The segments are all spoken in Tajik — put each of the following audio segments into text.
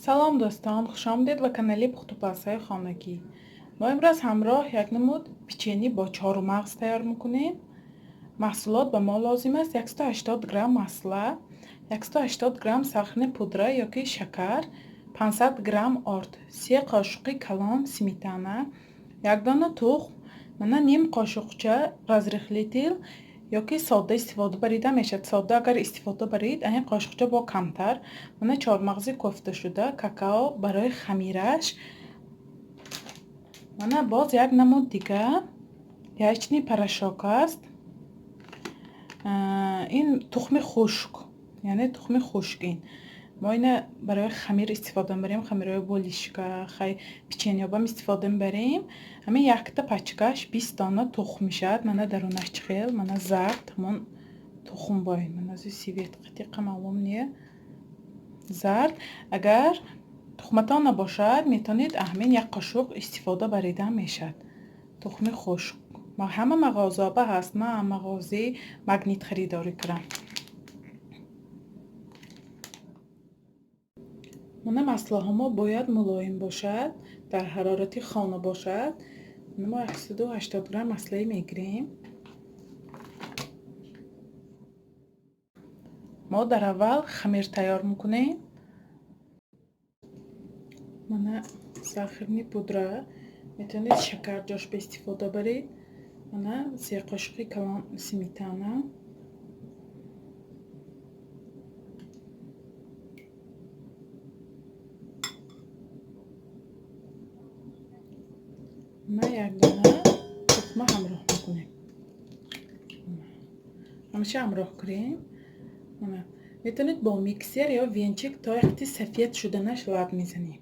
Салом, дӯстон, хушомадед ба канали Пухтупазҳои хонагӣ. Мо имрӯз ҳамроҳ як намуд печени бо чормағз тайёр мекунем. Маҳсулот ба мо лозим аст: 180 грамм масла, 180 грамм сахарный пудра ёки шакар, 500 грамм орд, 3 қошуқи калон сметана, як дона тухм, мана ним қошуқча разрыхлитель ёки сода истифода барида мешавад. Сода агар истифода баред, ин қошуқча бо камтар. Мана чормағзи кофташуда, какао барои хамираш. Мана боз як намуд дига яичный порошок аст. Ин тухми хушк, яъне тухми хушк ин. Мо ина барои хамир истифода мебарем, хамирҳои болишка, хай печеньёбам истифода мебарем. Ҳамин якта пачкаш 20 дона тухм мешавад. Мана дарунаш чӣ хел, мана зард, ҳамон тухм боин. Мана зи свет қатиқа маълум не. Зард. Агар тухматон набошад, метавонед ҳамин як қошуқ истифода барида мешавад. Тухми хушк. Ҳама мағозаба ҳаст. Ман мағозаи Магнит харидорӣ кардам. Мана маслаҳо мо бояд мулоим бошад, дар ҳарорати хона бошад. Мо 180 грамм маслаи мегирем. Мо дар аввал хамир тайёр мекунем. Мана сахарный пудра, метавонед шакар ҷош ба истифода баред. Мана 3 қошуқи калон сметана. Мана як дона тухма ҳамроҳ мекунем. Ҳамеша ҳамроҳ кунем. Мана метавонед бо миксер ё венчик то вақти сафед шуданаш лаб мезанем.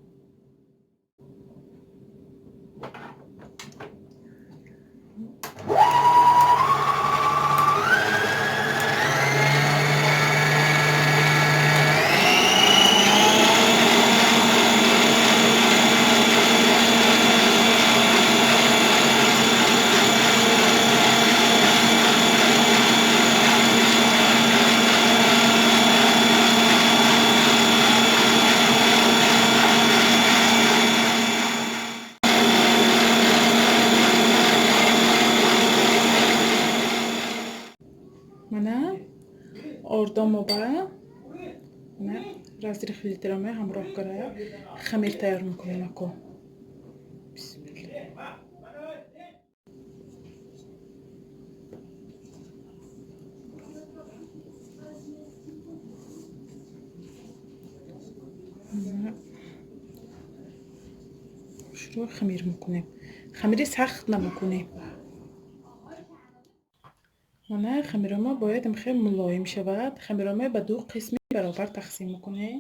Мана ордомоба мана разрыхлитель ро ҳамроҳ кара хамир тайёр мекунем ако. Бисмилла. Шурӯъ хамир мекунем. Хамири сахт намекунем. Мана хамиромо бояд хеле мулоим шавад. Хамиромо ба ду қисми баробар тақсим мекунем.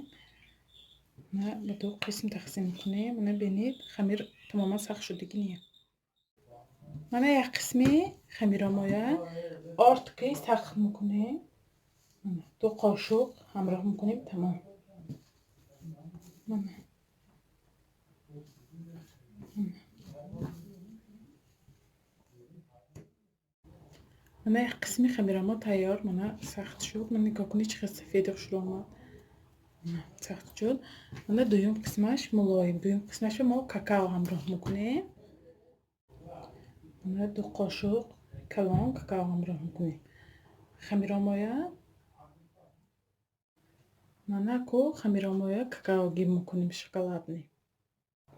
Ба ду қисм тақсим мекунем. Мана бинед, хамир тамоман сахт шудагӣ не. Мана як қисми хамиромоя орд ки сахт мекунем. 2 қошуқ ҳамроҳ мекунем, тамом. Мана. Мана як қисми хамирамо тайёр, мана сахт шуд. Мана нигоҳ кунед, чӣ хел сафеди хушрӯ омад. Сахт шуд. Мана дуюм қисмаш мулоим. Дуюм қисмашро мо какао ҳамроҳ мекунем. Мана 2 қошуқ калон какао ҳамроҳ мекунем. Хамиромоя мана ку хамиромоя какао гиб мекунем шоколадный.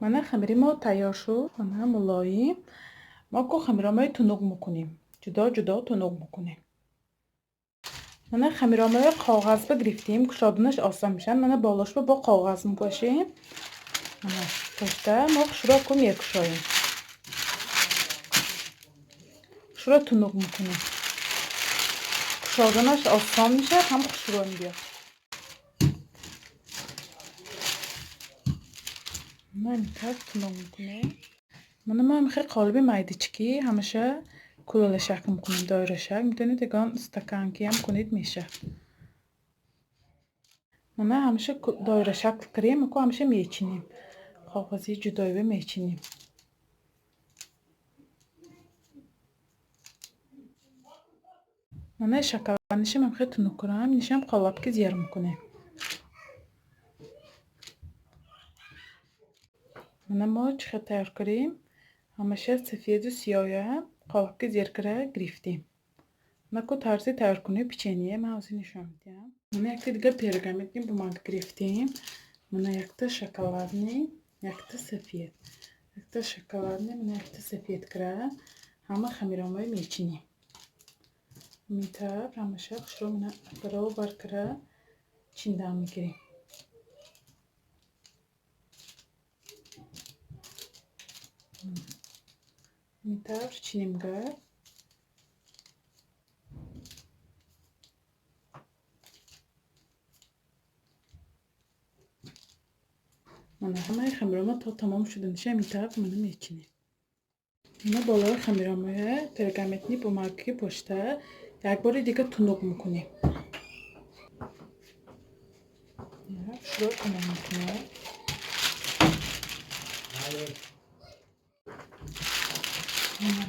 Мана хамири мо тайёр шуд. Мана мулоим. Мо ку хамиромоя тунук мекунем. Ҷудо ҷудо тунук мекунем. Мана хамиромоя коғазба гирифтем, кушоданаш осон мешавад. Мана болошба бо коғаз мепошем. Мана пошта мо хушро ку мекушоем. Хушро тунук мекунем. Кушоданаш осон мешавад, ҳам хушрӯ мебиёд. Мана интавр тунук мекунем. Мана мо хеле қолиби майдачикӣ ҳамаша кулолашакл мекунем, доирашакл. Метавонед ягон стаканкиам кунед, мешавад. Мана ҳамаша доирашакл кардем, ку ҳамаша мечинем. Коғази ҷудоива мечинем. Мана шоколаднишам ҳам хеле тунук кунам, инишам қолаб ки зер мекунем. Мана мо чӣ хел тайёр кардем? Ҳамаша сафеду сиёя қолабки зеркара гирифтем. Наку тарзи тайёркунии печенье ман ҳозир нишон медиҳам. Мана якта дигар пергаментни бумага гирифтем. Мана якта шоколадный, якта сафед. Якта шоколадный, мана якта сафед кара ҳама хамиромои мечинем. Ҳамин тавр ҳамаша хушро мана баробар кара чиндан мегирем. Ҳамин тавр чинимгар. Мана ҳамаи хамиромо то тамом шуданиша ҳамин тавр мана мечинем. Мана болои хамиромоя пергаментни бумаги пошта як бори дига тунук мекунем. Шуро тамом мекунем.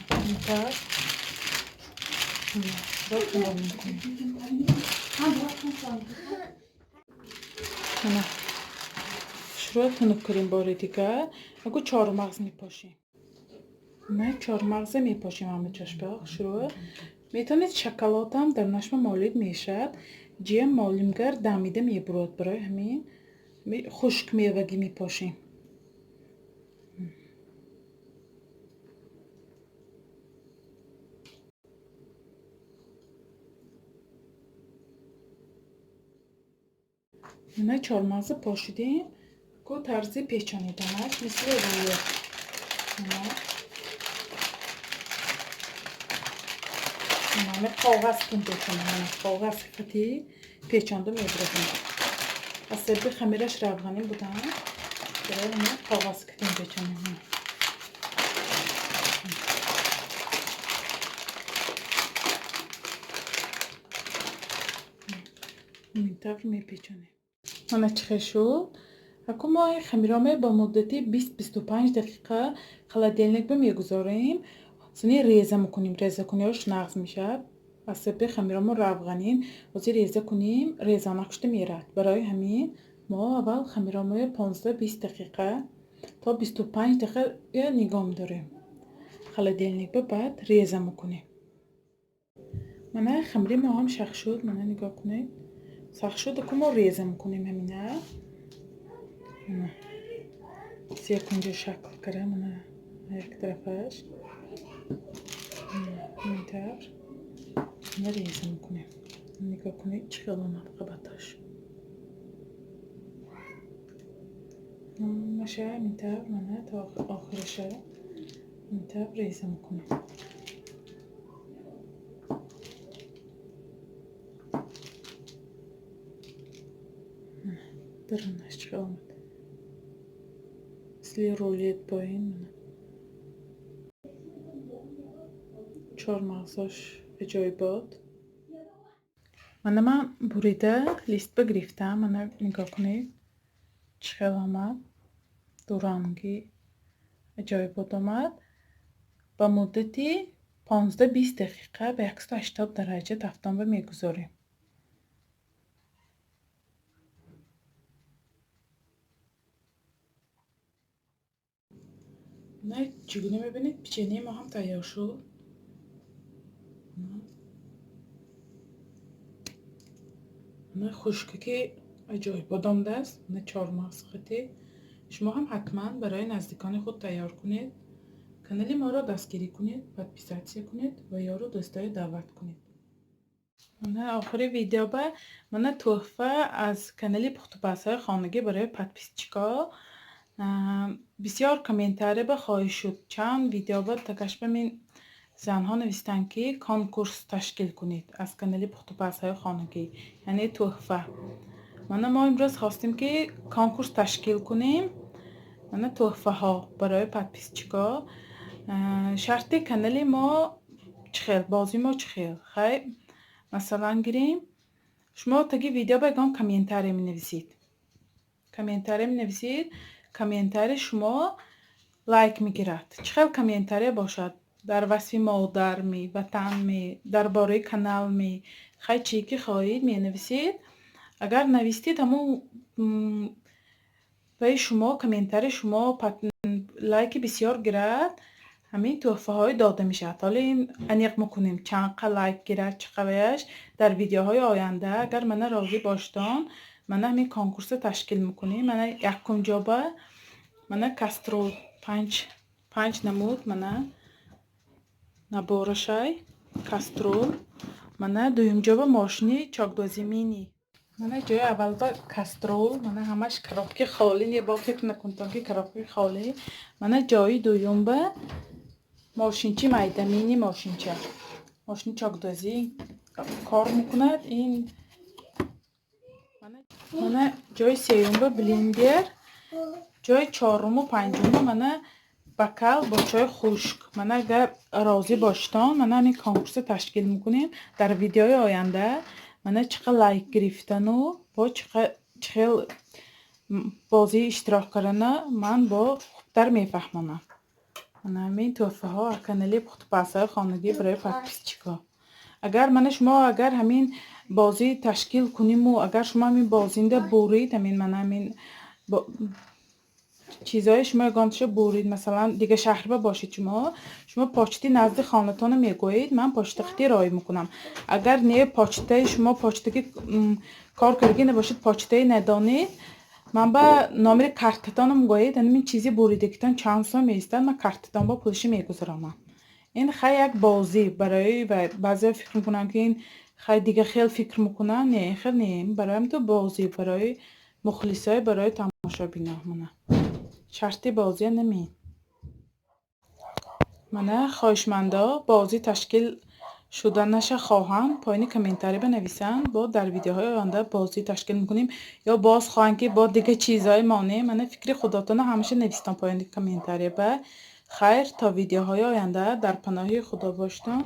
Ҳамин тавр шуро тамом мекунем. Мана шуро тунук кунем бори дигар. Аку чормағз мепошем. Мана чормағза мепошем ҳама чашпа хушро. Метавонед шоколадам дар нашма молид мешавад. Ҷиям молимгар дамида мебурад. Барои ҳамин хушк мевагӣ мепошем. Мана чормағза пошидем. Ку тарзи печониданаш мисли рулет. Мана коғаз кун печонам. Мана коғаз сифати печонда мебурадем. Аз сабаби хамираш равғанӣ будан, барои ҳамин коғаз китем печонем. Ҳамин тавр мепечонем. Мана чӣ хел шуд? Аку мо хамироме ба муддати 20-25 дақиқа холодильник ба мегузорем. Сини реза мекунем. Резакуниҳош нағз мешавад. Аз сабаби хамиромо равғанин ҳозир реза кунем, резанак шуда меравад. Барои ҳамин мо аввал хамиромоя 15-20 дақиқа то 25 дақиқа нигоҳ медорем. Холодильник ба баъд реза мекунем. Мана хамири мо ҳам шах шуд. Мана нигоҳ кунед. Сахт шуд, аку мо реза мекунем ҳамина. Мана секунҷа шакл кара, мана як тарафаш. Ҳамин тавр мана реза мекунем. Нигоҳ кунед чӣ хел омад қабаташ. Ҳамаша ҳамин тавр мана то охириша ҳамин тавр реза мекунем. Дарунаш чӣ хел омад. Мисли рулет поин. Чормағзош аҷоибот. Мана ман бурида листба гирифтам. Мана нигоҳ кунед чӣ хел омад. Дуранги аҷоибот омад. Ба муддати 15-20 дақиқа ба 180 дараҷа тафтонба мегузорем. На чӣ гуна мебинед, печеньеи мо ҳам тайёр шуд. Мана хушка ки аҷоибот омадааст. Мана чормағз хати. Шумо ҳам ҳатман барои наздикони худ тайёр кунед. Канали моро дастгирӣ кунед, подписаться кунед ва ёру дӯстое даъват кунед. Мана охири видеоба мана тӯҳфа аз канали пухтупазҳои хонагӣ барои подписчикҳо. Бисёр комментария ба хоҳиш шуд. Чанд видеоба такашба мин занҳо навистанд, ки конкурс ташкил кунед аз канали пухтупазҳои хонагӣ, яъне тӯҳфа. Мана мо имрӯз хостем, ки конкурс ташкил кунем. Мана тӯҳфаҳо барои подписчикҳо. Шарти канали мо чӣ хел, бозии мо чӣ хел? Хай, масалан гирем, шумо таги видео ба ягон комментария менависед. Комментария менависед, комментарии шумо лайк мегирад. Чӣ хел комментария бошад? Дар васфи модар ми, ватан ми, дар бораи канал ми, хай чӣ ки хоҳед менависед. Агар навистед, ҳамун Ваи шумо, комментарий шумо, лайки бисёр гирад, ҳамин тӯҳфаҳое дода мешавад. Ҳоло ин аниқ мекунем, чанд қа лайк гирад, чӣ қаваяш дар видеоҳои оянда. Агар мана розӣ бошедон, мана ҳамин конкурсро ташкил мекунем. Мана якум ҷоба мана кастрюль, панҷ намуд, мана набор ашай кастрюль. Мана дуюм ҷоба мошини чокдӯзӣ мини. Мана ҷои аввалба кастрюль, мана ҳамаш коробки холӣ, не бо фикр накунтон, ки коробки холӣ. Мана ҷои дуюмба мошинчи майда, мини мошинча, мошини чокдӯзӣ кор мекунад ин. Мана ҷои сеюмба блендер, ҷои чоруму панҷумба мана бокал бо чойи хушк. Мана агар розӣ бошедон, мана ҳамин конкурсро ташкил мекунем дар видеои оянда. Мана чӣ қадр лайк гирифтану бо чӣ хел бозӣ иштирок кардана ман бо хубтар мефаҳмонам. Мана ҳамин тӯҳфаҳо аз канали Пухтупазҳои хонагӣ барои подписчик ҳо. Агар мана шумо, агар ҳамин бозӣ ташкил куниму, агар шумо ҳамин бозинда бурид, ҳамин мана ҳамин чизҳои шумо ягонташа бурид, масалан, дигар шаҳрба бошед, шумо почти назди хонатонро мегӯед, ман почта хати роӣ мекунам. Агар не, почтаи шумо почтаги кор кардагӣ набошед, почтаи надонед, ман ба номери картатонро мегӯед, ҳамин чизи буридагитон чанд сом меистад, ман картатон бо пулашо мегузаронам. Ин хай як бозӣ барои баъзеҳо фикр мекунанд, ки ин хай дигар хел фикр мекунанд. Не, ин хел не, барои ҳамин ту бозӣ барои мухлисои, барои тамошобино. Мана шарти бозия намин. Мана хоҳишмандо бозӣ ташкил шуданаша хоҳанд, поёни комментарий бинависанд, бо дар видеоҳои оянда бозӣ ташкил мекунем ё боз хоҳанд, ки бо дигар чизҳое монем. Мана фикри худотонро ҳамаша нависитон поёни комментария ба. Хайр, то видеоҳои оянда дар паноҳи Худо бошедон.